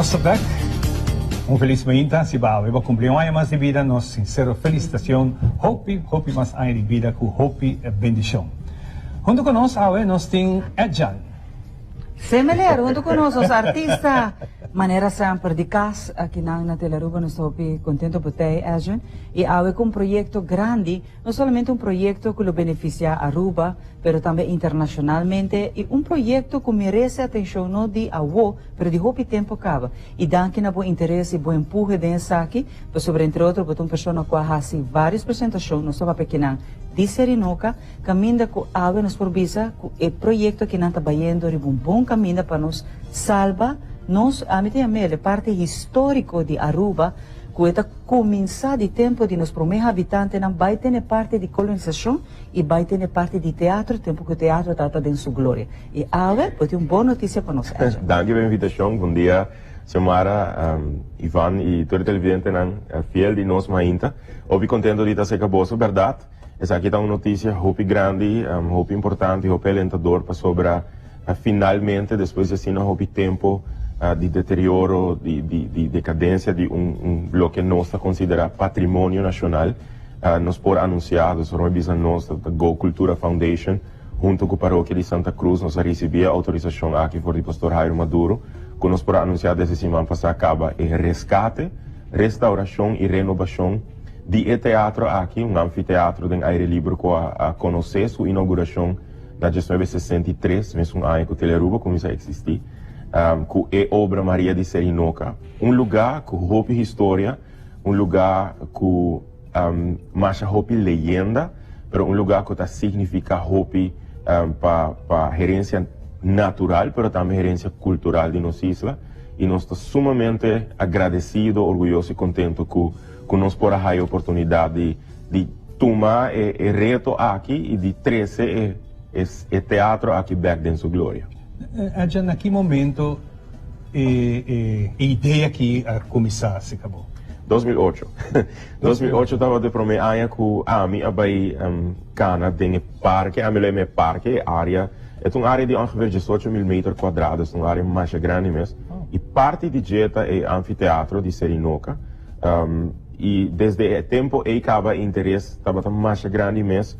Nos ta bek. Un felis mainta. Si bo a cumpli un aña mas di bida, nos sincero felicitacion. Hopi, hopi mas aña di bida cu hopi bendicion. Hunto cu nos awe nos tin Edjean. Si, meneer, hunto cu nos, nos artista, manera semper di cas, aki na Telearuba, nos ta contento pa ta, Edjean. Y awe cu un proyecto grandi, no solamente un proyecto cu lo beneficia Aruba, pero tambe internacionalmente, y un proyecto cu merece atencion no di awo, pero di hopi tempo caba. Y danki na bo interes y bo empuhe den esaki, sobre entre otro, un persona cu a haci varios presentacion, no so pequeña, di Serinoca, caminda cu awe nos por bisa, cu e proyecto cu nan ta bayendo riba un bon caminda pa nos salba nos, ami ta yam'e, parti historico di Aruba, cu ta cuminsa di tempo di nos prome habitantenan bay tene parti di colonisacion y bay tene parti di teatro, tempo cu teatro tabata den su gloria. Y awe, por tin un bon noticia pa nos. Danki pa e invitacion. Bon dia, Xiomara, Ivan y tur e televidentenan fiel di Nos Mainta. Hopi contento di ta cerca boso, berdad. Esaki ta un noticia hopi grandi, hopi importante, hopi alentador pasobra finalmente, despues di asina hopi tempo di deterioro, di decadencia di un loke nos ta considera patrimonio nacional, nos por anuncia, nos por bisa nos, Go Cultura Foundation, hunto cu Parokia di Santa Cruz, nos a ricibi e autorisacion aki for di Pastor Jairo Maduro, cu nos por anuncia desde siman pasa caba e rescate, restauracion y renovacion di e teatro aki, un anfiteatro den aire liber cu a conoce su inauguracion na 1963, mesun aña cu Telearuba cuminsa existi, cu e obra Maria di Serinoca. Un lugar cu hopi historia, un lugar cu masha hopi leyenda, pero un lugar cu ta significa hopi pa herencia natural, pero tambe herencia cultural di nos isla. Y nos ta sumamente agradecido, orguyoso y contento cu nos por a haya oportunidad di tuma e reto aki y di trece e teatro aki back den su gloria. Edjean, na ki momento e idea aki a cuminsa, si caba? 2008. 2008 tabata e prome aña cu ami a bay cana den parke, ami lo parke, area, e un area di ongeveer 18 mil meter cuadra, e un area mas grandi mes. Y parti di dje ta e anfiteatro di Serinoca. Y desde e tempo ey caba interes tabata mas grandi mes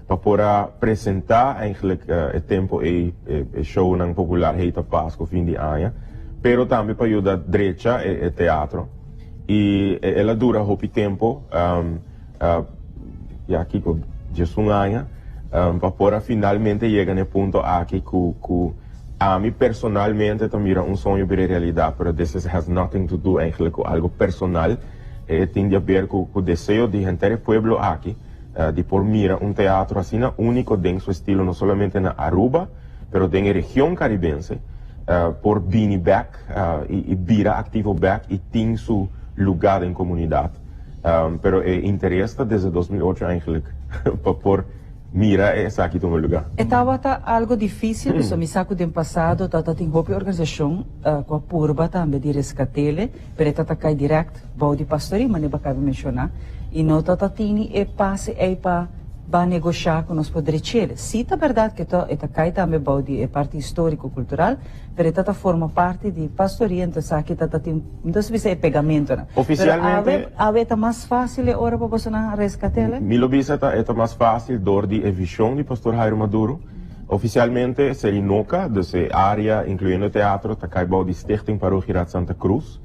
pa por presenta eigenlijk e tempo e shownan popular Heita Pasco fin di aña, pero tambe pa yuda drecha e teatro. Y el a dura hopi tempo, ya kiko 11 aña, pa por finalmente yega na e punto aki cu ami personalmente ta mira un soño bira realidad, pero this has nothing to do eigenlijk cu algo personal. E tin di haber cu e deseo di henter e pueblo aki di por mira un teatro asina unico den su estilo, no solamente na Aruba, pero den region Caribense, por bini back y bira activo back y tin su lugar den comunidad. Pero e interes ta desde 2008 eigenlijk pa por mira esaki tuma lugar. E tabata algo dificil, mi sa cu den pasado tabatin hopi organisacion cu a purba tambe di rescat'e, pero tabata cay direct bou di pastorie, manera bo a caba di menciona, y no tabatin e pase ey pa ba negocia cu nos por drech'e. Si ta berdad cu e ta cay tambe bou di e parti historico-cultural, pero e ta forma parti di pastorie, entonces aki tabatin, entonces bisa e pegamento, no? Oficialmente, Pero awe ta mas facil ora pa boso rescat'e? Mi lo bisa ta mas facil door di e vision di Pastor Jairo Maduro. Oficialmente Serinoca, dus e area incluyendo teatro, ta cay bou di Stichting Parochieraad Santa Cruz,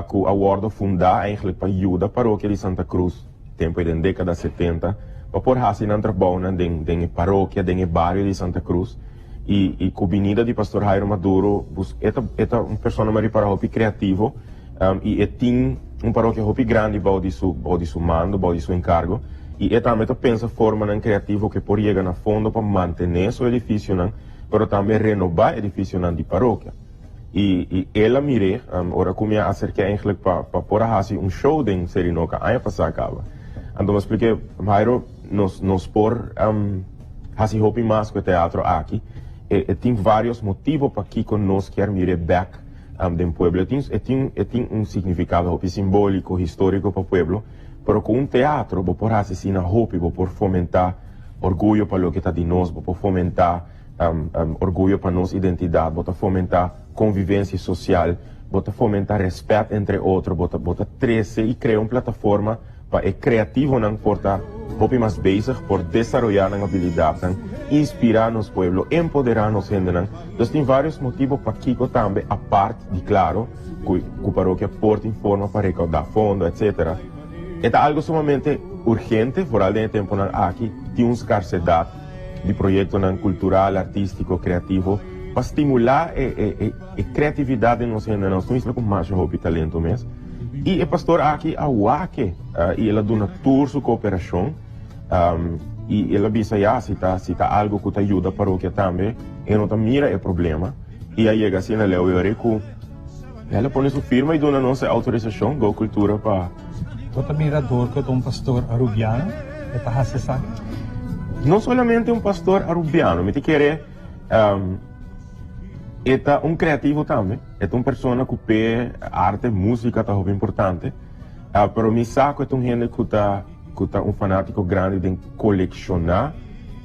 cu a wordo funda eigenlijk pa yuda parokia di Santa Cruz, tempo den decada 70, pa por haci nan trabounan den parokia, den bario di Santa Cruz. Y cu binida di Pastor Jairo Maduro, e ta un persona mari para hopi creativo, y e tin un parokia hopi grandi bou di su mando, bou di su encargo. Y e tambe ta pensa formanan creativo cu por yega na fondo pa mantene su edificionan, pero tambe renoba edificionan di parokia. Y el a mir'e, ora cu mi a acerca eigenlijk pa por haci un show den Serinoca, aña pasa caba. Anto mi a splica, "Jairo, nos por haci hopi mas cu e teatro aki." E tin varios motibo pakico nos kier mir'e back den pueblo. E tin un significado hopi simbolico, historico pa pueblo, pero cu un teatro, bo por haci asina hopi, bo por fomenta orguyo pa loke ta di nos, bo por fomenta orguyo pa nos identidad, bo ta fomenta convivencia social. Bo ta fomenta respet entre otro, bo ta bo ta trece y crea un plataforma pa e creativonan por ta hopi mas bezig, por desaroya nan habilidadnan, inspira nos pueblo, empodera nos hendenan. Dus tin varios motibo pakico tambe apart di claro cu cu parokia por tin forma pa recauda fondo etc. E ta algo sumamente urgente, vooral den e temponan aki tin un scarsedad di proyectonan cultural, artistico, creativo pa stimula e e e. E creatividad den nos hendenan, nos ta mester cu masha hopi talento mes. Y e pastor aki a wak-e y el a duna tur su cooperacion. Y el a bisa ya, si ta, si ta algo cu ta yuda parokia tambe, e no ta mira e problema. Y a yega asina leu e ora cu el a pone su firma y duna nos e autorisacion, Go Cultura, pa. Bo ta mira dor cu ta un pastor Arubiano e ta haci esaki? No solamente un pastor Arubiano, mi ta kere. E ta un creativo tambe, e ta un persona cu p'e arte, musica ta hopi importante, pero mi sa cu e ta un hende cu ta cu ta un fanatico grandi den colecciona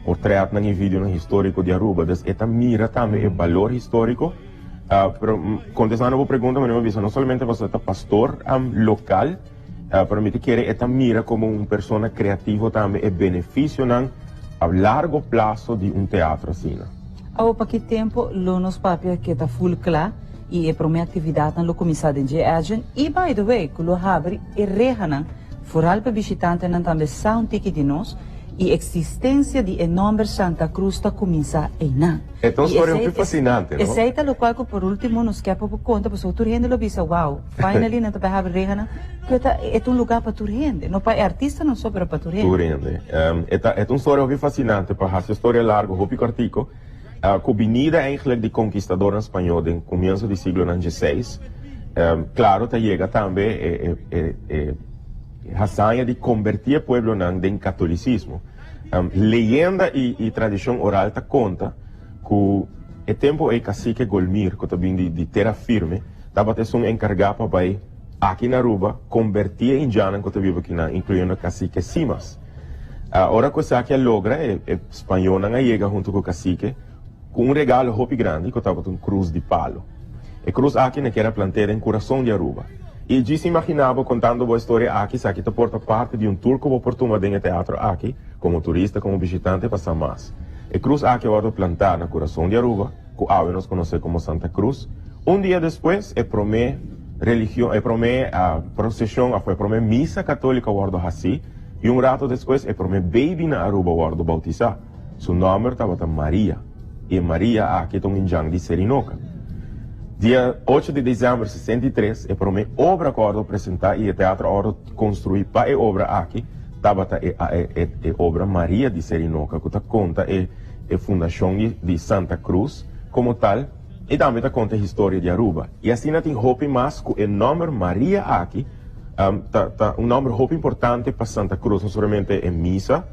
portretnan y videonan historico di Aruba, dus e ta mira tambe e balor historico, pero contestando bo pregunta mi a bisa no solamente pasobra e ta pastor local, pero mi ta kere e ta mira como un persona creativo tambe e beneficionan a largo plazo di un teatro asina. Awo pa ki tempo lo nos papia ke ta full kla y e prome actividadnan lo cuminsa den dje Edjean y by the way cu lo habri e rehanan foral pa bishitantenan tambe sa un tiki di nos y existencia di e nomber Santa Cruz ta cuminsa eynan. E ta un storia hopi fascinante no? Esey ta locual cu por ultimo nos kier pa bo conta pasobra tur hende lo bisa wow finally nan ta bay habri rehanan cu e ta e ta un lugar pa tur hende no pa e artistanan so pero pa tur hende. Tur hende. E ta e ta un storia hopi fascinante pa haci e storia largo hopi cortico cu binida eigenlijk di conquistadornan spañol den comienzo di siglonan dieseis claro ta yega tambe e e e hazaña di conberti e pueblonan den catolicismo. Leyenda i tradishon oral ta konta ku e tempu ei Kasike Golmir, ku ta bin di tera firme, tabata esun enkargá pa bai aki na Aruba kombertí e indjannan ku ta biba akinan, inkluyendo Kasike Simas. Ora ku esaki a logra, e spañónan a yega huntu ku Kasike ku un regalo hopi grandi ku tabata un krus di palu. E krus aki nan kier a plant'é den kurason di Aruba. I djis imaginá bo kontando bo e storia aki, esaki ta por ta parti di un tur ku bo por tuma den e teatro aki, komo turista, komo bishitante pa sa mas. E krus aki a wòrdu plantá na kurason di Aruba, ku awe nos konosé komo Santa Cruz. Un dia despues, e promé religion, e promé proseshon òf e promé misa katóliko a wòrdu hasí, i un rato despues e promé beibi na Aruba a wòrdu boutisá. Su nòmber tabata Maria, i e Maria aki ta un indjan di Serinoka. Dia ocho di desèmber 63, e promé obra ku a wòrdu presentá i e teatro a wòrdu konstruí pa e obra aki tabata e e obra Maria di Serinoka ku ta konta e e fundashon di Santa Cruz komo tal i tambe ta konta e historia di Aruba. I asina tin hopi mas ku e nòmber Maria aki ta ta un nòmber hopi importante pa Santa Cruz, no solamente e misa,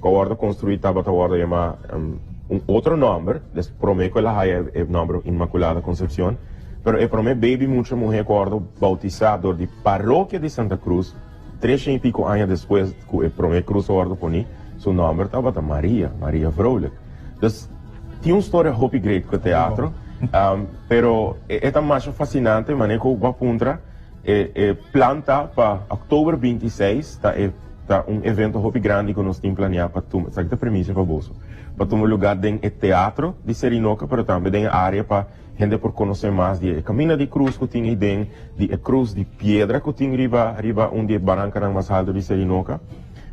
Ku a wòrdu konstruí tabata wòrdu yamá un otro nòmber, des promé ku el a haya e nòmber Inmaculada Concepcion, pero e promé baby mucha muhé ku a wòrdu boutisá dor di parokia di Santa Cruz, treshen i piko aña despues ku e promé krus a wòrdu poní, su nòmber tabata Maria, Maria Vrolijk. Dus, tin un storia hopi great ku e teatro, pero e ta masha fasinante manera ku bo a puntra. E e plan ta pa oktober 26 ta e ta un evento hopi grandi ku nos tin planeá pa tuma, esaki ta premisia pa boso, pa tuma lugá den e teatro di Serinoka pero tambe den e área pa hende por konosé mas di e kaminda di krus ku tin eiden, di e krus di piedra ku tin riba riba un di e barankanan mas haltu di Serinoka.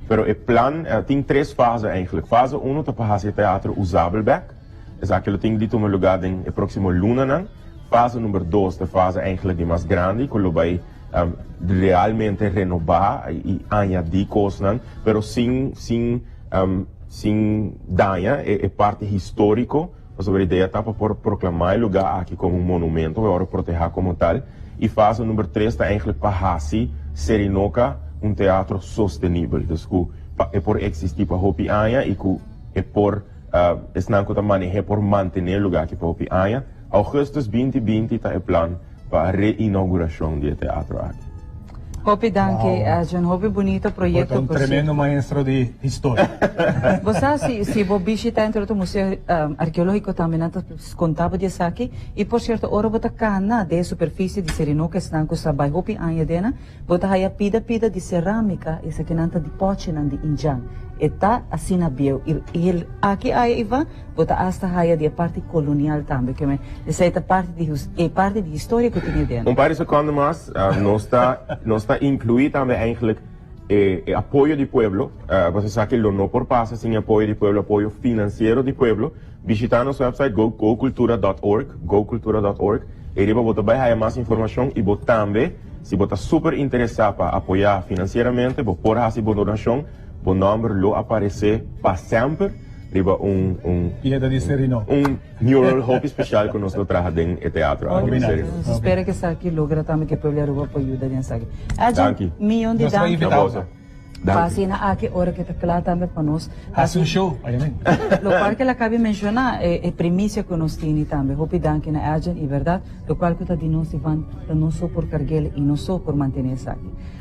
Pero e plan tin tres fase eigentlik. Fase uno ta pa hasi e teatro usabel bèk. Esaki lo tin di tuma lugá den e próksimo lunanan. Fase number dos ta e fase eigenlijk di mas grandi ku lo bai realmente renobá i añadí kosnan, pero sin sin sin daña e parti históriko, pasobra e idea ta pa por proklamá e lugá aki komo un monumento ku e wòrdu protehá komo tal. I fase number tres ta eigenlijk pa hasi Serinoka un teatro sostenibel, dus ku pa e por eksistí pa hopi aña i ku e por Esnan ku ta maneh'é por mantené e lugá aki pa hopi aña. Augustus 2020 ta e plan pa reinougurashon di e teatro aki. Hopi danki, Edjean. Hopi bunita proyecto. Un tremendo maestro di historia. Bo sa si bo bishita entre otro museo arkeológiko tambe nan ta konta bo di esaki. I por sierto ora bo ta kana den e superfisie di Serinoca esnan ku sa bai hopi aña dena bo ta haya pida pida di serámika esakinan ta di pòchinan di indjan. E ta asina bieu i aki aya Ivan bo ta asta haya di e parti kolonial tambe ke men esei ta parti di e parti di historia ku tin e dena. Un par di sekondo mas. Nos ta inclui tambe eigenlijk e apoyo di pueblo. Bo sa cu lo no por pasa sin apoyo di pueblo, apoyo financiero di pueblo. Bishita nos website gocultura.org, gocultura.org. Y riba bo ta bay haya mas informacion y bo tambe, si bo ta super interesa pa apoya financieramente, bo por haci bo donacion, bo nomber lo aparece pa semper riba un Piedra di Serino. Un mural hopi special cu nos lo traha den teatro. Oh, nos spera cu esaki logra tambe cu pueblo Aruba por yuda den esaki. Danki. Miyon di Nos ta danki. invita. Danki. Asina aki ora cu ta cla tambe pa nos. Haci un show, obviamente. Lo cual cu el a caba di menciona, e primicia cu nos tin tambe. Hopi danki na Edjean y berdad, lo cual cu ta di nos Ivan, ta nos so por carga y nos so por mantene esaki.